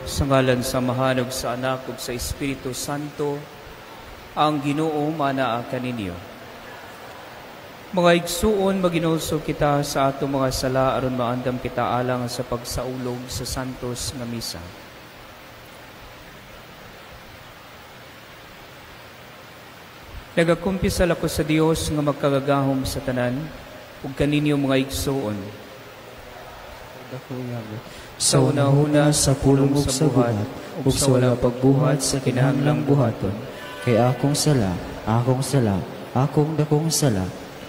Sa ngalan sa Amahan ug sa Anak ug sa Espiritu Santo, ang Ginoo manaa kaninyo. Mga igsuon, maginulsol kita sa atong mga sala aron maandam kita alang sa pagsaulog sa Santos nga Misa. Nagakumpisal ako sa Dios nga magkagagahom sa tanan ug kaninyo, mga igsuon, sa una-una sa pulong ug sa buhat, ug sa wala pagbuhat sa kinahanglang buhaton, kay akong sala, akong sala, akong dakong sala.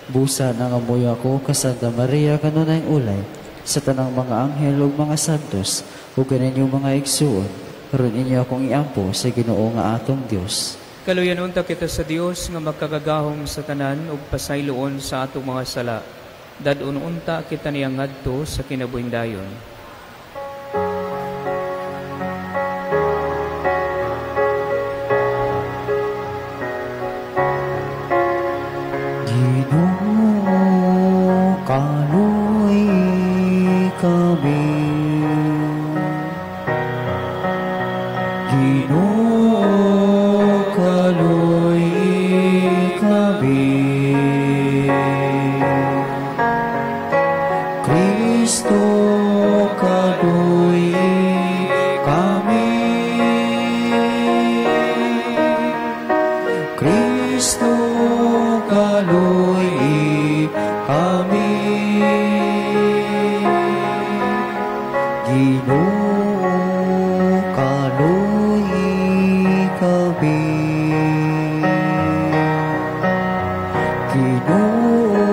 Busa nangamuyo ako ka Santa Maria kanunayng ulay, sa tanang mga anghel ug mga santos, ug kaninyo, mga igsuon, aron inyo akong iampo sa Ginoo nga atong Dios. Kaluyan unta kita sa Dios nga magkagagahom sa tanan ug pasayloon sa atong mga sala. Dad-on unta kita niya ngadto sa kinabuhing dayon. Ginoo, kaluoyi kami. Ginoo, kaluoyi kami. Kristo, kaluoyi kami. Kristo, kaluoyi kami. Ginoo, kaluoyi kami. Ginoo,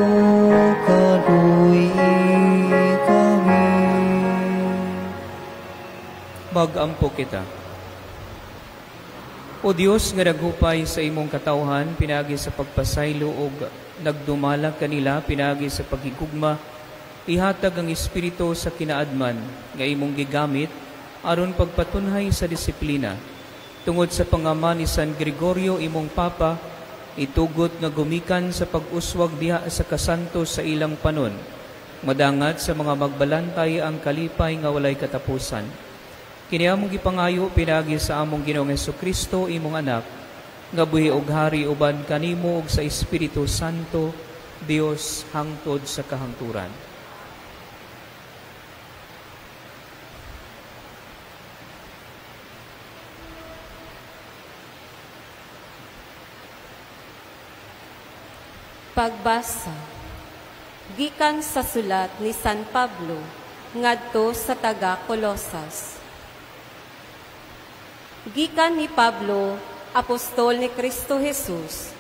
kaluoyi kami. Magampo kita. O Dios nga naghupay sa imong katawhan pinaagi sa pagpasaylo ug nagdumala kanila pinaagi sa paghigugma, ihatag ang espiritu sa kinaadman nga imong gigamit aron pagpatunhay sa disiplina. Tungod sa pangama ni San Gregorio imong Papa, itugot nga gumikan sa pag-uswag diha sa kasanto sa ilang panon. Madangat sa mga magbalantay ang kalipay nga walay katapusan. Kini among gipangayo pinaagi sa among Ginoong Hesukristo, imong anak, nga buhi og hari uban kanimo ug sa Espiritu Santo, Dios hangtod sa kahangturan. Pagbasa gikan sa sulat ni San Pablo ngadto sa taga Colosas. Gikan ni Pablo, apostol ni Kristo Jesus,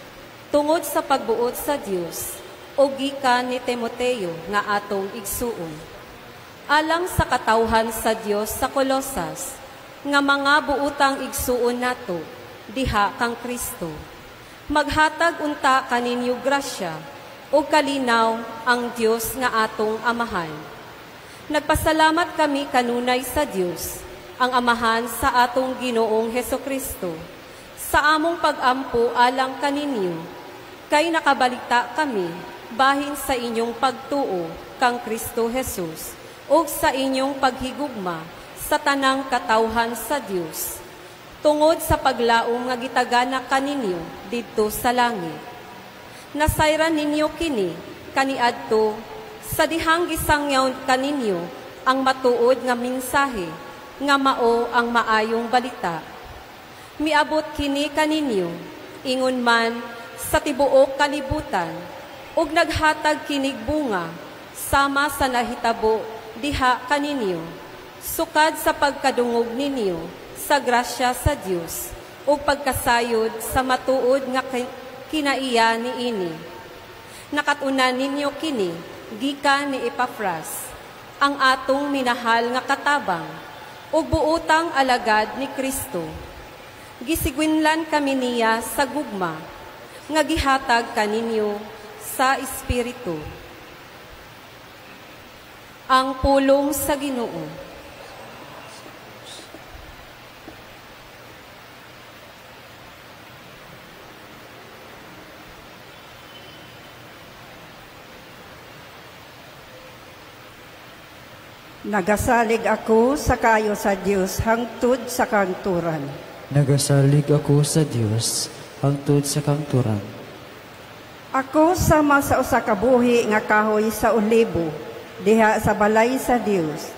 tungod sa pagbuot sa Dios, o gikan ni Timoteo nga atong igsuon. Alang sa katawhan sa Dios sa Colosas, nga mga buotang igsuon nato diha kang Kristo. Maghatag unta kaninyo grasya o kalinaw ang Dios nga atong Amahan. Nagpasalamat kami kanunay sa Dios, ang Amahan sa atong Ginoong Hesukristo, sa among pagampo alang kaninyo, kay nakabalita kami bahin sa inyong pagtuo kang Kristo Jesus ug sa inyong paghigugma sa tanang katawhan sa Dios, tungod sa paglaom nga gitagana kaninyo didto sa langit. Nasayran ninyo kini kaniadto sa dihang gisangyaw kaninyo ang matuod nga mensahe nga mao ang maayong balita. Miabot kini kaninyo ingon man sa tibuok kalibutan ug naghatag kinig bunga sama sa nahitabo diha kaninyo, sukad sa pagkadungog ninyo sa grasya sa Dios ug pagkasayod sa matuod nga kinaiya niini. Nakatunan ninyo kini gikan ni Epafras, ang atong minahal nga katabang ug buotang alagad ni Kristo. Gisigwinlan kami niya sa gugma nga gihatag kaninyo sa Espiritu. Ang pulong sa Ginoo. Nagasalig ako sa kaayo sa Dios hangtod sa kahangturan. Nagasalig ako sa Dios hangtod sa kahangturan. Ako sama sa usa ka buhi nga kahoy sa olibo diha sa balay sa Dios.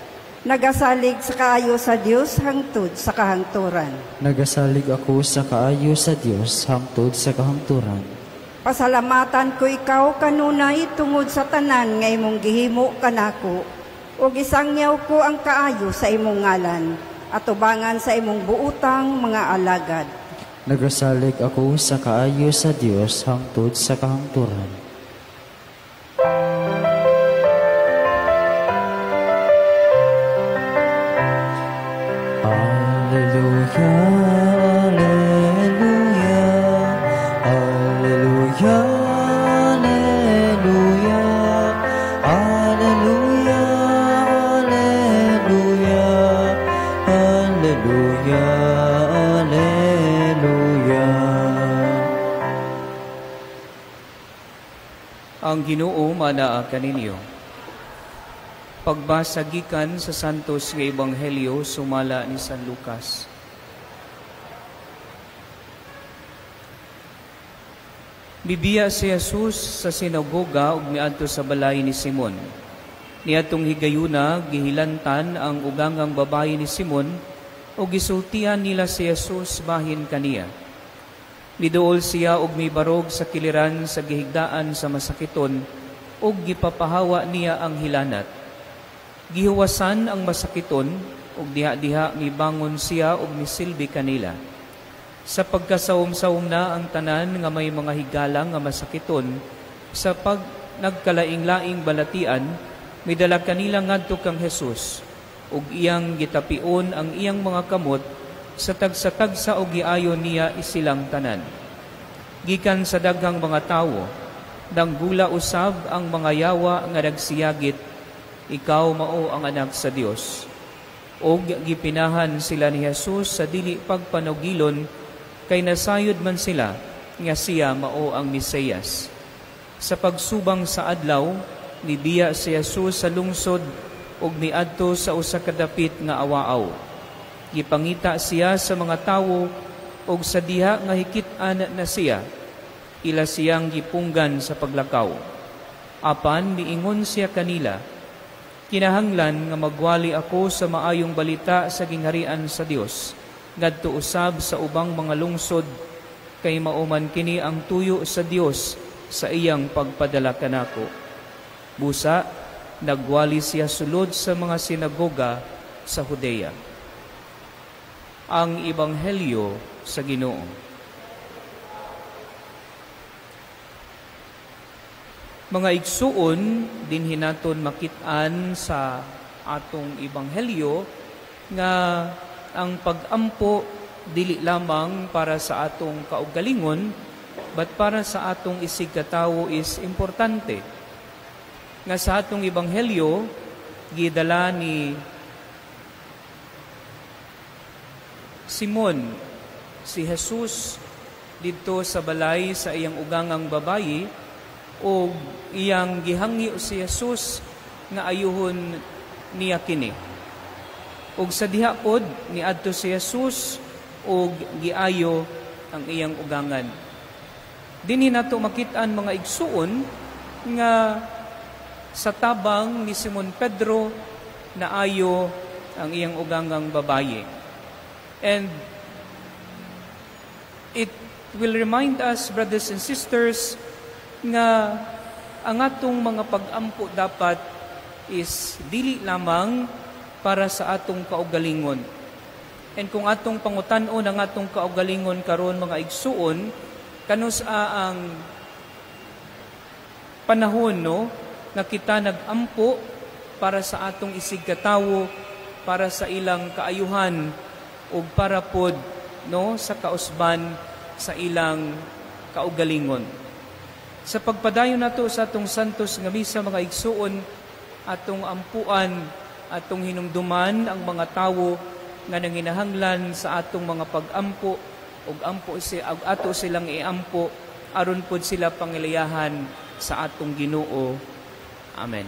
Nagasalig sa kaayo sa Dios hangtod sa kahangturan. Nagasalig ako sa kaayo sa Dios hangtod sa kahangturan. Pasalamatan ko ikaw kanunay tungod sa tanan nga imong gihimo kanako. Ug isangyaw ko ang kaayo sa imong ngalan, atubangan sa imong buutang mga alagad. Nagasalig ako sa kaayo sa Dios hangtod sa kahangturan. Alleluia, alleluia, alleluia, alleluia, alleluia, alleluia, alleluia, alleluia. Ang Ginoo manaa kaninyo. Pagbasa gikan sa Santos nga Ebanghelyo sumala ni San Lucas. Mibiya si Jesus sa sinagoga ug miadto sa balay ni Simon. Niadtong higayuna gihilantan ang ugangang babayi ni Simon ug gisultihan nila si Jesus bahin kaniya. Miduol siya og mibarog sa kiliran sa gihigdaan sa masakiton ug gipapahawa niya ang hilanat. Gihuwasan ang masakiton ug diha-diha mibangon siya ug misilbi kanila. Sa pagkasawom-sawom na ang tanan nga may mga higala nga masakiton, sa pag nagkalaing-laing balatian, midala kanila ngadto kang Jesus ug iyang gitapion ang iyang mga kamot sa tagsa-tagsa og giayo niya isilang tanan. Gikan sa daghang mga tawo, danggula usab ang mga yawa nga nagsiyagit, "Ikaw mao ang anak sa Dios." Og gipinahan sila ni Jesus sa dili pagpanugilon, kay nasayod man sila nga siya mao ang Mesiyas. Sa pagsubang sa adlaw, nibiya si Jesus sa lungsod ug miadto sa usa ka dapit nga awaaw. Gipangita siya sa mga tawo ug sa diha nga hikit-an na siya, ila siyang gipunggan sa paglakaw. Apan miingon siya kanila, "Kinahanglan nga magwali ako sa maayong balita sa gingharian sa Dios, ngadto usab sa ubang mga lungsod, kay mao man kini ang tuyo sa Dios sa iyang pagpadala kanako." Busa, nagwali siya sulod sa mga sinagoga sa Judea. Ang Ebanghelyo sa Ginoo. Mga igsuon, dinhi naton makit-an sa atong ebanghelyo nga ang pag-ampo dili lamang para sa atong kaugalingon, but para sa atong isigkatawo is importante. Nga sa atong ebanghelyo, gidala ni Simon si Jesus didto sa balay sa iyang ugangang babayi, og iyang gihangyo si Jesus nga ayuhon niya kini. Og sa diha pod niadto si Jesus og giayo ang iyang ugangan. Dinhi nato makit-an mga igsuon nga sa tabang ni Simon Pedro naayo ang iyang ugangang babayi. And it will remind us, brothers and sisters, nga ang atong mga pag-ampo dapat is dili lamang para sa atong kaugalingon. And kung atong pangutan-on ang atong kaugalingon karon mga igsuon, kanus-a ang panahon, no, nga kita nag-ampo para sa atong isigkatawo, para sa ilang kaayuhan ug para pod, no, sa kausban sa ilang kaugalingon. Sa pagpadayon nato sa atong santos nga misa mga igsuon, atong ampuan, atong hinumduman ang mga tawo nga nanginahanglan sa atong mga pag-ampo ug ampo si ug ato silang iampo aron pod sila pangiliyahan sa atong Ginoo. Amen.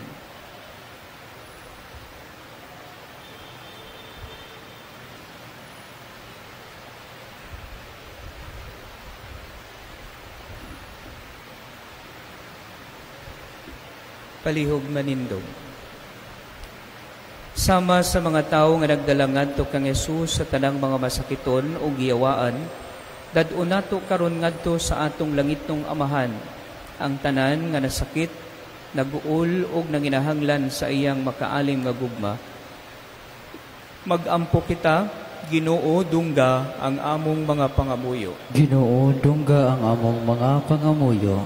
Palihog manindog. Sama sa mga tawo nga nagdala ngadto kang Jesus sa tanang mga masakiton o giyawaan, dad-on nato karon ngadto sa atong langitnong Amahan ang tanan nga nasakit, naguol og nanginahanglan sa iyang makaalim nga gugma. Magampo kita, Ginoo, dungga ang among mga pangamuyo. Ginoo, dungga ang among mga pangamuyo.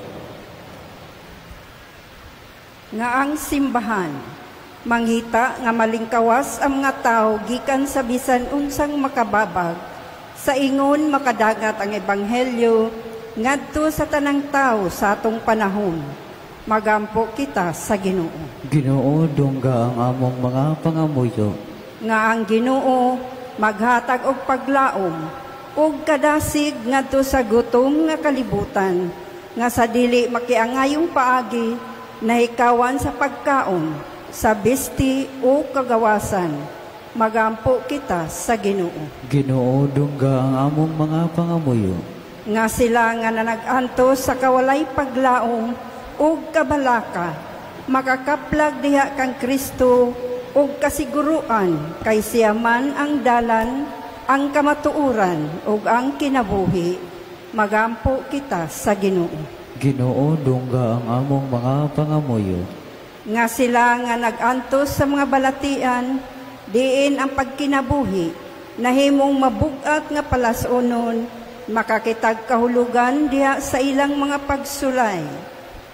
Nga ang simbahan manghita nga malingkawas ang mga tao gikan sa bisan unsang makababag, sa ingon makadagat ang ebanghelyo ngadto sa tanang tao sa atong panahon. Magampo kita sa Ginoo. Ginoo, dungga ang among mga pangamuyo. Nga ang Ginoo maghatag og paglaom ug kadasig ngadto sa gutom nga kalibutan, nga sa dili makiangayong paagi nahikawan sa pagkaon, sa bisti o kagawasan. Magampo kita sa Ginoo. Ginoo, dungga ang among mga pangamuyo. Nga sila nga nanag-antos sa kawalay paglaom ug kabalaka, makakaplag diha kang Kristo ug kasiguruan kay siya man ang dalan, ang kamatuoran ug ang kinabuhi. Magampo kita sa Ginoo. Ginoo, dungga ang among mga pangamuyo. Nga sila nga nag-antos sa mga balatian, diin ang pagkinabuhi, nahimong mabugat nga palasonon, makakitag kahulugan diha sa ilang mga pagsulay.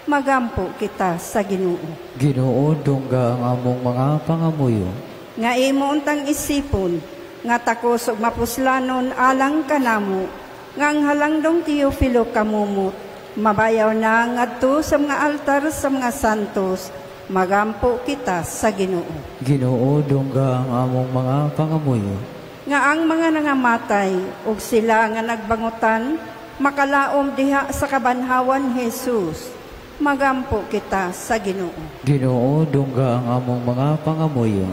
Magampo kita sa Ginoo. Ginoo, dungga ang among mga pangamuyo. Nga imo untang isipon, nga takos ug mapuslanon alang kanamo, nga ang halangdong Teofilo kamumot, mabayaw na ngadto sa mga altar sa mga santos. Magampo kita sa Ginoo. Ginoo, dungga ang among mga pangamuyo. Nga ang mga nangamatay ug sila nga nagbangutan makalaom diha sa kabanhawan Jesus. Magampo kita sa Ginoo. Ginoo, dungga ang among mga pangamuyo.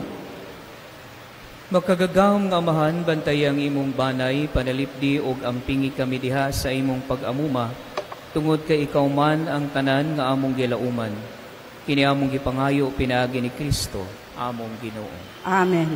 Makagagahom nga Amahan, bantay ang imong banay, panalipdi ug ampingi kami diha sa imong pag-amuma, tungod kay ikaw man ang tanan nga among gilauman. Kini among gipangayo pinaagi ni Kristo, among Ginoo. Amen.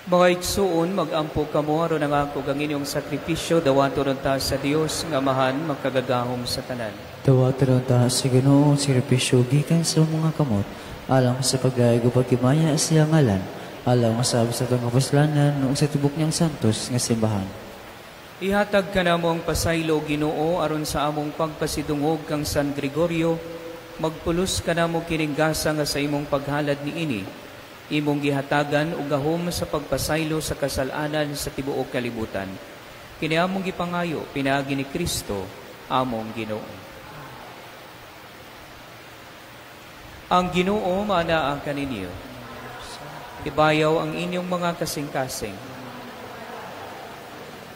Mga igsuon, magampo kamo aron ang ako ang inyong sakripisyo dawaton unta sa Dios nga Amahan makagagahom sa tanan. Dawaton unta sa Ginoo ang sakripisyo gikan sa mga kamot, alang sa pagdayeg ug paghimaya sa iyang ngalan, alang sa sa atong kapuslanan ug sa tibok niyang santos nga simbahan. Ihatag kanamo ang pasaylo, Ginoo, aron sa among pagpasidungog kang San Gregorio, magpulos kanamo kining gasa nga sa imong paghalad niini, imong gihatagan og gahom sa pagpasaylo sa kasal-anan sa tibuok kalibutan. Kini among gipangayo pinaagi ni Kristo, among Ginoo. Ang Ginoo maanaa kaninyo. Ibayaw ang inyong mga kasing-kasing.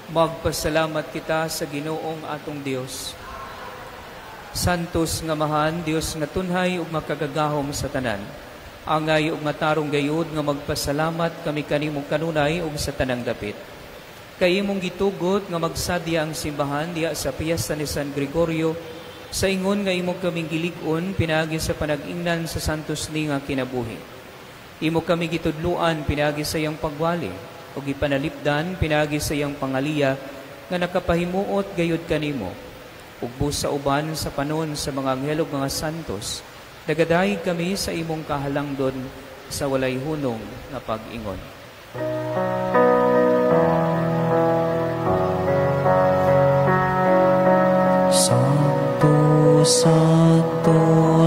Magpasalamat kita sa Ginoong atong Dios. Santos nga Amahan, Dios nga tunhay ug makagagahom sa tanan. Angay ug matarong gayud nga magpasalamat kami kanimo kanunay ug sa tanang dapit. Kay imong gitugot nga magsadya ang simbahan diha sa piyesta ni San Gregorio, sa ingon nga imo kaming gilig-on pinaagi sa panag-ingnan sa santos ni nga kinabuhi. Imo kami gitudluan pinaagi sa iyang pagwali ug gipanalipdan pinaagi sa iyang pangaliya nga nakapahimuot gayud kanimo. Ug sa uban sa panon sa mga anghel ug mga santos, nagadayeg kami sa imong kahalangdon sa walay hunong nga pag-ingon. Santo, Santo,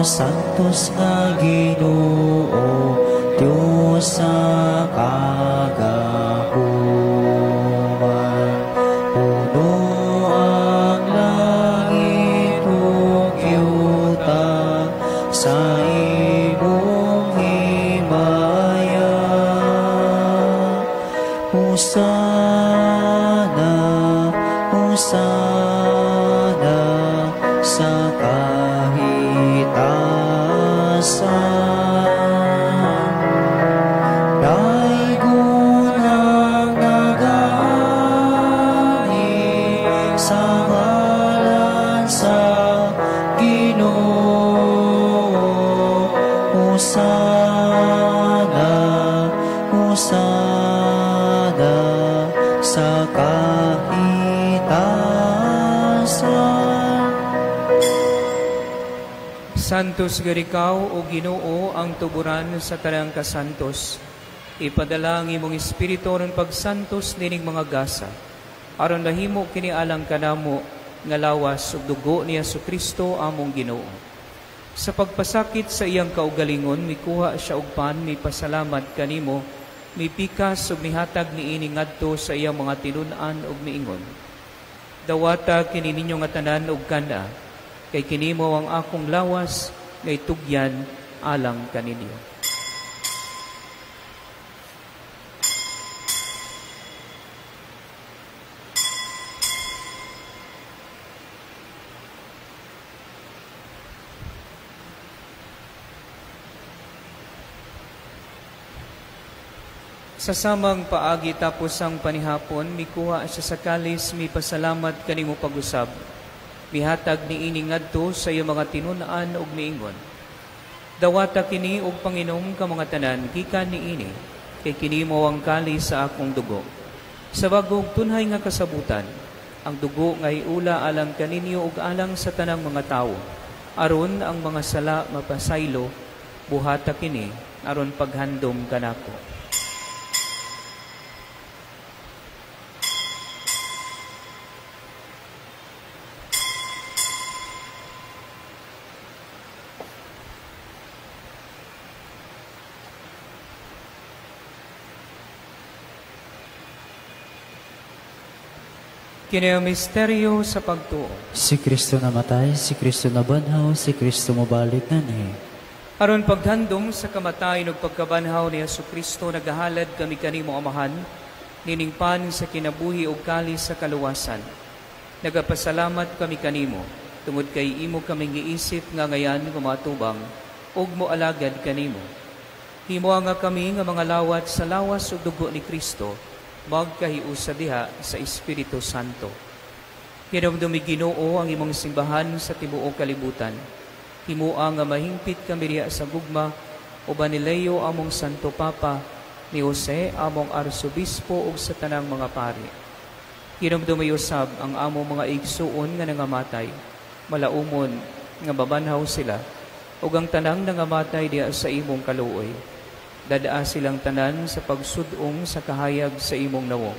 Santos nga Ginoo, Diyos sa kagahuman. Puno ang langit ug yuta sa imong himaya. Hosana, hosana sa kahitasan. Daygon ang nagaani sa ngalan sa Ginoo. sa kahitasan. Santos ikaw, o Ginoo, ang tuburan sa tanang kasantos. Ipadala ang imong espiritu aron pagsantos nining mga gasa, aron mahimo kini alang kanamo nga lawas ug dugo ni Hesukristo among Ginoo. Sa pagpasakit sa iyang kaugalingon, mikuha siya og pan, mipasalamat kanimo, mipikas ug mihatag niini ngadto sa iyang mga tinun-an ug miingon: Dawata kini ninyo nga tanan ug kana, kay kini mao ang akong lawas nga itugyan alang kaninyo. Sa samang paagi tapos ang panihapon, mikuha siya sa kalis, mipasalamat kanimo pag-usab. Mihatag niini ngadto sa iyang mga tinun-an ug miingon: Dawata kini og panginom ka mga tanan, gikan niini, kay kini mao ang kalis sa akong dugo. Sa bagong tunhay nga kasabutan, ang dugo nga iula alang kaninyo ug alang sa tanang mga tawo, aron ang mga sala mapasaylo, buhata kini aron paghandom kanako. Kini ang misteryo sa pagtuo. Si Kristo namatay, si Kristo nabanhaw, si Kristo mobalik nganhi. Aron paghandom sa kamatayon ug pagkabanhaw ni Hesukristo, nagahalad kami kanimo Amahan, nining pan sa kinabuhi ug kalis sa kaluwasan. Nagapasalamat kami kanimo tungod kay imo kaming giisip nga ngayan gumatubang ug moalagad kanimo. Himoa nga kami nga mga lawat sa lawas ug dugo ni Kristo, magkahiusa diha sa Espiritu Santo. Hinumdumi Ginoo ang imong simbahan sa tibuok kalibutan. Himoa nga mahingpit kami diha sa gugma uban ni Leo among Santo Papa, ni Jose among Arsobispo ug sa tanang mga pari. Hinumdumi usab ang among mga igsuon nga nangamatay, malaumon nga mabanhaw sila, ug ang tanang nangamatay diha sa imong kaluoy. Dadaa silang tanan sa pagsudong sa kahayag sa imong nawong.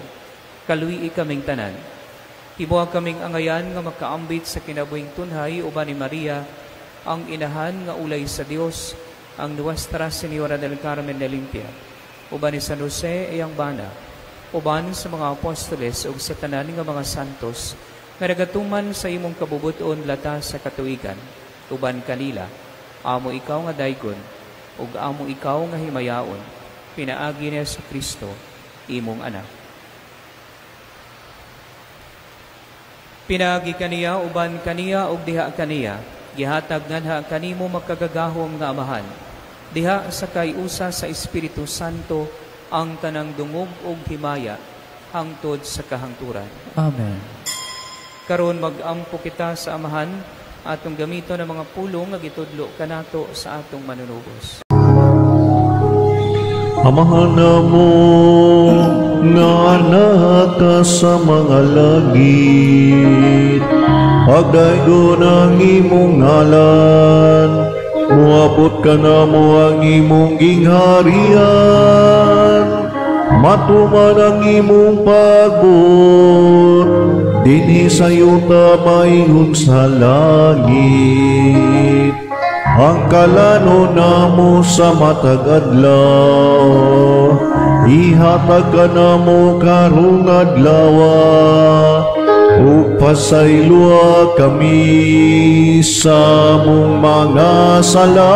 Kaluyi kaming tanan. Himoa kaming angayan nga makaambit sa kinabuhing tunhay uban ni Maria, ang inahan nga ulay sa Dios, ang Nuestra Señora del Carmen de Limpia, uban ni San Jose iyang bana, uban sa mga apostoles ug sa tanan nga mga santos nga nagatuman sa imong kabubuton lata sa katuigan, uban kanila, amo ikaw nga daygon, ug amo ikaw nga himayaon, pinaagi ni Hesukristo, imong anak. Pinaagi kaniya, uban kaniya, ug diha kaniya, gihatag nganha kanimo makagagahom nga Amahan, diha sa kayusa sa Espiritu Santo ang tanang dungog ug himaya hangtod sa kahangturan. Amen. Karon mag-ampo kita sa Amahan, atong gamiton ang mga pulong nga gitudlo kanato sa atong manunubos. Amahan namo nga naka sa mga langit, pagdaygon ang imong ngalan, moabot kanamo ang imong gingharian, matuman ang imong pagbuot dinhi sa yuta maingon sa langit. Ang kalano namo sa matag adlaw, ihatag kanamo karong adlaw, ug pasayloa kami sa among mga sala,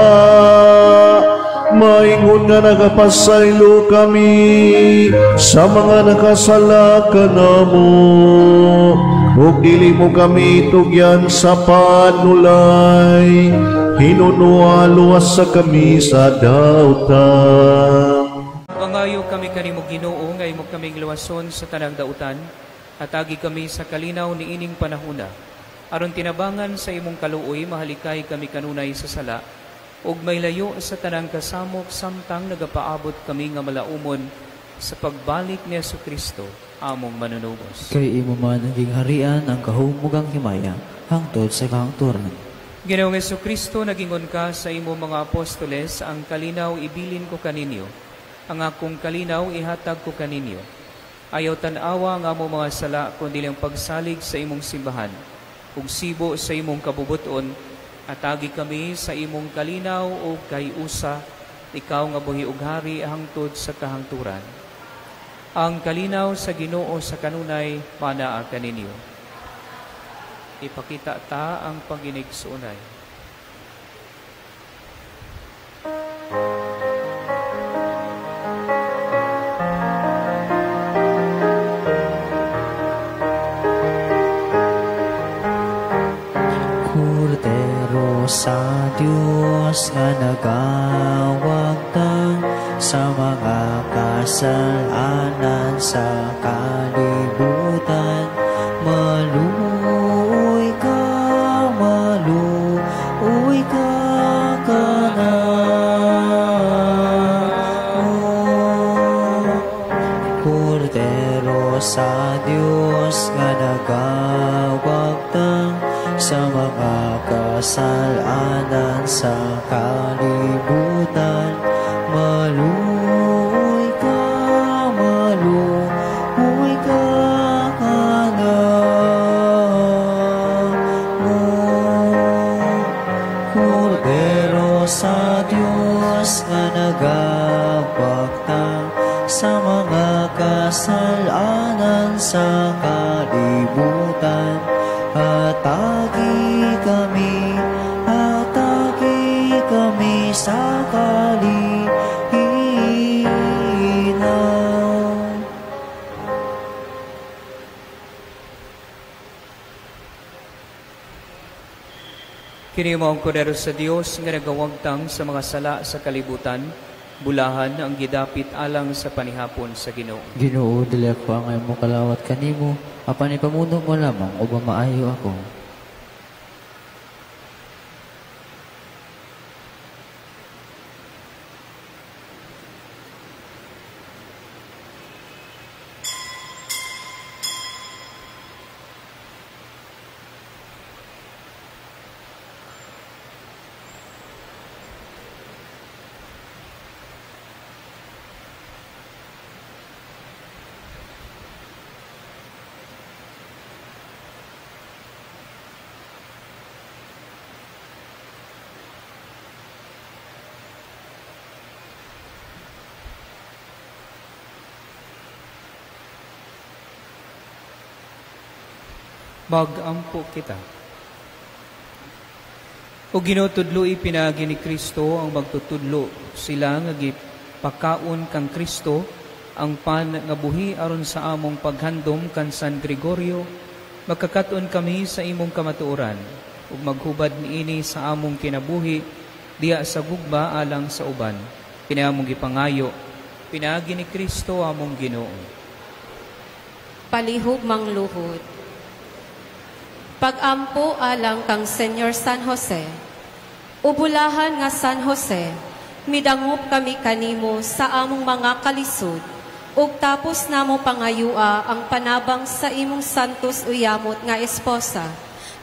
maingon nga nagapasaylo kami sa mga nakasala kanamo, ug dili mo kami tugyan sa panulay, hinunoa luwas sa kami sa dautan. Mangayo kami kanimo Ginoo nga imo kaming luwason sa tanang dautan, hatagi kami sa kalinaw niining panahuna, aron tinabangan sa imong kaluoy mahalikay kami kanunay sa sala, ug may layo sa tanang kasamok samtang nagapaabot kami nga malaumon sa pagbalik ni Hesukristo, among manunubos. Kay imo man ang gingharian ang kahumugang himaya hangtod sa kahangturan. Ginoong Hesukristo, nagingon ka sa imong mga apostoles, ang kalinaw ibilin ko kaninyo, ang akong kalinaw ihatag ko kaninyo. Ayaw tan-awa ang among mga sala, kundi ang pagsalig sa imong simbahan, ug sibo sa imong kabubuton, atagi kami sa imong kalinaw o kay usa, ikaw nga buhi ug hari hangtod sa kahangturan. Ang kalinaw sa Ginoo sa kanunay manaa kaninyo. Ipakita ta ang panginigsuonay. Kordero sa Dios nga nagawagtang sa mga kasalanan sa kalibutan, maluoy ka kanamo. Kordero sa Dios nga nagawagtang sa mga kasalanan sa kalibutan, maluoy ka kanamo. Kordero sa Dios nga nagawagtang sa mga kasalanan sa kalibutan, atagi kami sa kalinaw. Kini mao ang kordero sa Dios nga nagawagtang sa mga sala sa kalibutan, bulahan ang gidapit alang sa panihapon sa Ginoo. Ginoo, dili ako angay mo kalawat kanimo, apan ipamuno mo lamang ug maayo ako. Magampo kita. O Ginoo, tudloi pinaagi ni Kristo ang magtutudlo sila nga gipakaon kang Kristo ang pan nga buhi aron sa among paghandom kan San Gregorio, magkakat-on kami sa imong kamatuoran ug maghubad niini sa among kinabuhi diya sa gugma alang sa uban. Kini among gipangayo pinaagi ni Kristo among Ginoo. Palihog mangluhod. Pagampo alang kang Senyor San Jose, ubulahan nga San Jose, midangop kami kanimo sa among mga kalisod, ug tapos namo pangayua ang panabang sa imong santos uyamot nga esposa.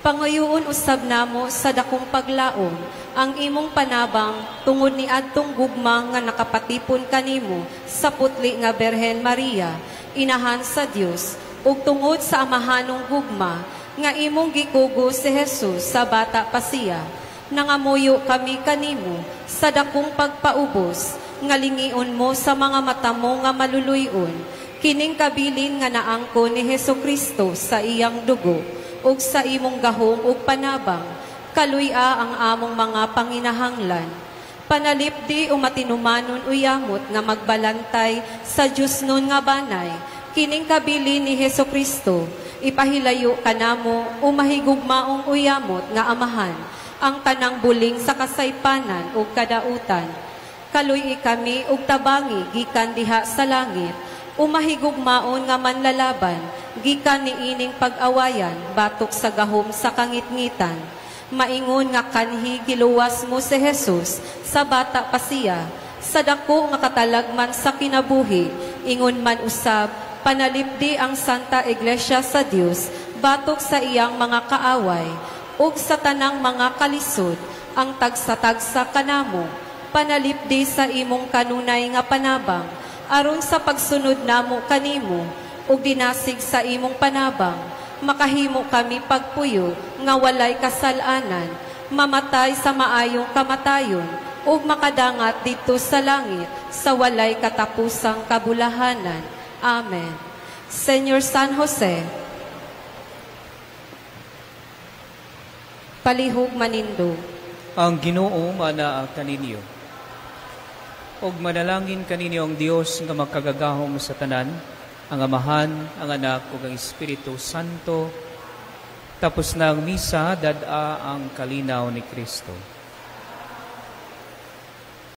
Pangayuon usab namo sa dakong paglaom ang imong panabang tungod ni adtong gugma nga nakapatipon kanimo sa putli nga Berhen Maria, inahan sa Dios, ug tungod sa amahanong gugma nga imong gikugo si Jesus sa bata pa siya. Nangamuyo kami kanimo sa dakong pagpaubos, nga lingion mo sa mga mata mo nga maluluyon, kining kabilin nga naangko ni Hesukristo sa iyang dugo, ug sa imong gahom ug panabang, kaluy-a ang among mga panginahanglan. Panalipdi o matinumanon uyamot nga magbalantay sa Diyos nun nga banay, kining kabilin ni Hesukristo, ipahilayo kanamo o mahigugmaong uyamot nga amahan, ang tanang buling sa kasaypanan ug kadautan. Kaluy-i kami ug tabangi gikan diha sa langit, o mahigugmaon nga manlalaban gikan niining pag-awayan batok sa gahom sa kangitngitan. Maingon nga kanhi giluwas mo si Jesus sa bata pa siya, sa dako nga katalagman sa kinabuhi, Ingon man usab, panalipdi ang Santa Iglesia sa Dios batok sa iyang mga kaaway ug sa tanang mga kalisod, ang tagsa-tagsa kanamo panalipdi sa imong kanunay nga panabang, aron sa pagsunod namo kanimo ug dinasig sa imong panabang, makahimo kami pagpuyo nga walay kasal-anan, mamatay sa maayong kamatayon ug makadangat didto sa langit sa walay katapusang kabulahanan. Amen. Señor San Jose, palihog manindog. Ang Ginoo manaa kaninyo. Og manalangin kaninyo ang Dios nga makagagahom sa tanan, ang Amahan, ang Anak ug ang Espiritu Santo. Tapos na ang misa, dad-a ang kalinaw ni Kristo.